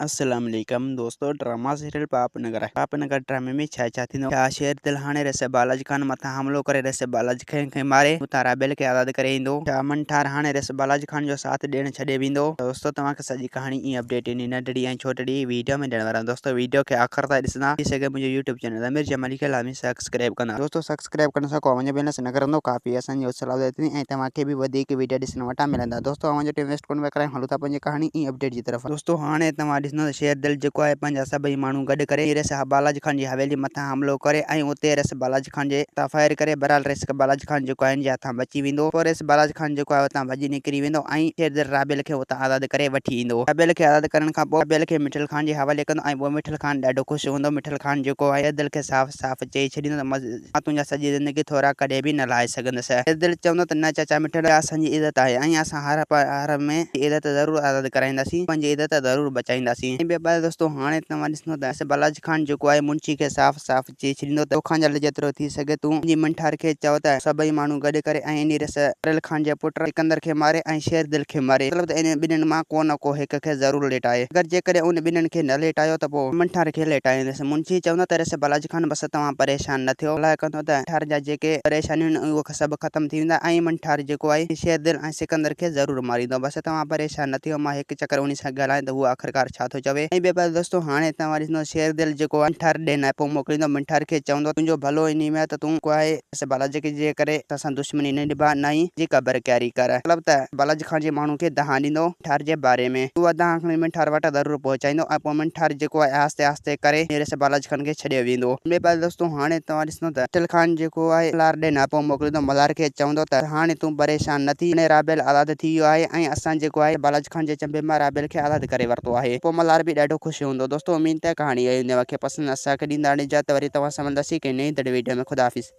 السلام عليڪم دوستو ڊراما سيريل پاپ نگر پاپ نگر ڊرامي ۾ ڇا ڇا ٿيندو ڇا شير دل هاڻي رس بالاج خان مٿان حملو ڪري رس بالاج خان کي ماري اتان رابيل کي آزاد ڪري ايندو ڇا منٺار هاڻي رس بالاج خان جو ساٿ ڏيڻ ڇڏي ويندو دوستو توهان کي سڄي ڪهاڻي ۽ اپڊيٽ انهي ننڍڙي ۽ ڇوٽڙي ويڊيو ۾ ڏيڻ وارا دوستو ويڊيو کي آخر تائين ڏسندا ٿي سگهي منهنجو يوٽيوب چينل امير جمالي کي لازمي سبسڪرائب ڪندا دوستو سبسڪرائب ڪرڻ سان ڪو اوهان جو بيلنس نه ڪرندو ڪافي اسان جي حوصلا افزائي ٿيندي ۽ توهان کي به وڌيڪ ويڊيا ڏسڻ وٽان ملندا دوستو اوهان جو ٽيم ويسٽ ڪونه پيا ڪرايون هلون ٿا پنهنجي ڪهاڻي ۽ اپڊيٽ جي طرف. دوستو هاڻي توهان ڏسندو ته شير دل جيڪو آهي پنهنجا سڀئي ماڻهو گڏ ڪري ريس بالاج خان جي حويلي مٿان حملو ڪري ۽ اتي ريس بالاج خان جي هٿان فائر ڪري بهرحال ريس بالاج خان جيڪو آهي ان جي هٿان بچي ويندو پوء ريس بالاج خان جيڪو آهي اتان ڀڄي نڪري ويندو ۽ شير دل رابيل کي اتان آزاد ڪري وٺي ايندو رابيل کي آزاد ڪرڻ کان پوء رابيل کي مٺل خان جي حوالي ڪندو ۽ پوء مٺل خان ڏاڍو خوش هوندو مٺل خان جيڪو آهي شير دل کي صاف صاف چئي ڇڏيندو ته مان تنهنجا سڄي زندگي ٿورا ڪڏهن به نه لاهي سگهندس. دل چوندو ته نه چاچا مٺڙا اسان جي عزت آهي ۽ اسان هر هر ۾ عزت ضرور آزاد ڪرائينداسين پنهنجي عزت ضرور بچائينداسين. ۽ ٻيو ٻڌ دوستو هاڻي توهان ڏسندو ته بلاج خان جيڪو آهي منشي کي صاف صاف چئي ڇڏيندو ته توکان جلد جيترو ٿي سگهي تون پنهنجي منٺار کي چئو ته سڀئي ماڻهو گڏ ڪري ۽ انهي رس رل خان جي پٽ سڪندر کي ماري ۽ شير دل کي ماري مطلب ته انهن ٻنهين مان ڪو نه ڪو هڪ کي ضرور ليٽائي اگر جيڪڏهن انهن ٻنهين کي نه ليٽايو ته پوء منٺار کي ليٽائيندس. منشي چوندو ته رس بلاج خان بس توهان پريشان نه ٿيو. الله ڪندو ته منٺار جا جيڪي پريشانيون آهن اهي سڀ ختم ٿي ويندا ۽ منٺار جيڪو آهي شير دل ۽ سڪندر کي ضرور ماريندو. بس توهان پريشان نه ٿيو مان هڪ چڪر انهي سان ڳالهايان ته هو آخرڪار ڇا ٿو چوي. ۽ ٻئي پاسي دوستو هاڻي توهان ڏسندو شير دل جيڪو آهي منٺار ڏي نائپو موڪليندو منٺار کي چوندو تنهنجو ڀلو انهي ۾ آهي ته تون جيڪو آهي رس بلاج جي ڪري اسان سان دشمني نه نڀاء نه ئي جي قبر ڪياري ڪر. مطلب ته بلاج خان جي ماڻهن کي دانهن ڏيندو. منٺار جي باري ۾. اها دانهن کڻي منٺار وٽ ضرور پهچائيندو ۽ پوء منٺار جيڪو آهي آهستي آهستي ڪري ميرس بالاجي خان کي ڇڏيو ويندو. ٻئي پاسي دوستو هاڻي توهان ڏسندو ته مٺل خان جيڪو آهي ملهار ڏي ناپو موڪليندو ملهار کي چوندو ته هاڻي تون پريشان نه ٿي هاڻي رابيل آزاد ٿي ويو آهي ۽ اسان جيڪو آهي بالاجي خان جي چنبي مان رابيل کي آزاد ڪري ورتو آهي پوء ملهار به ڏاڍو خوش هوندو دوستو اميد ته ڪهاڻي اوهان کي پسند اسان کي ڏيندا اجازت وري توهان سان ملنداسين ڪنهن نئين ايندڙ ويڊيو ۾ خدا حافظ.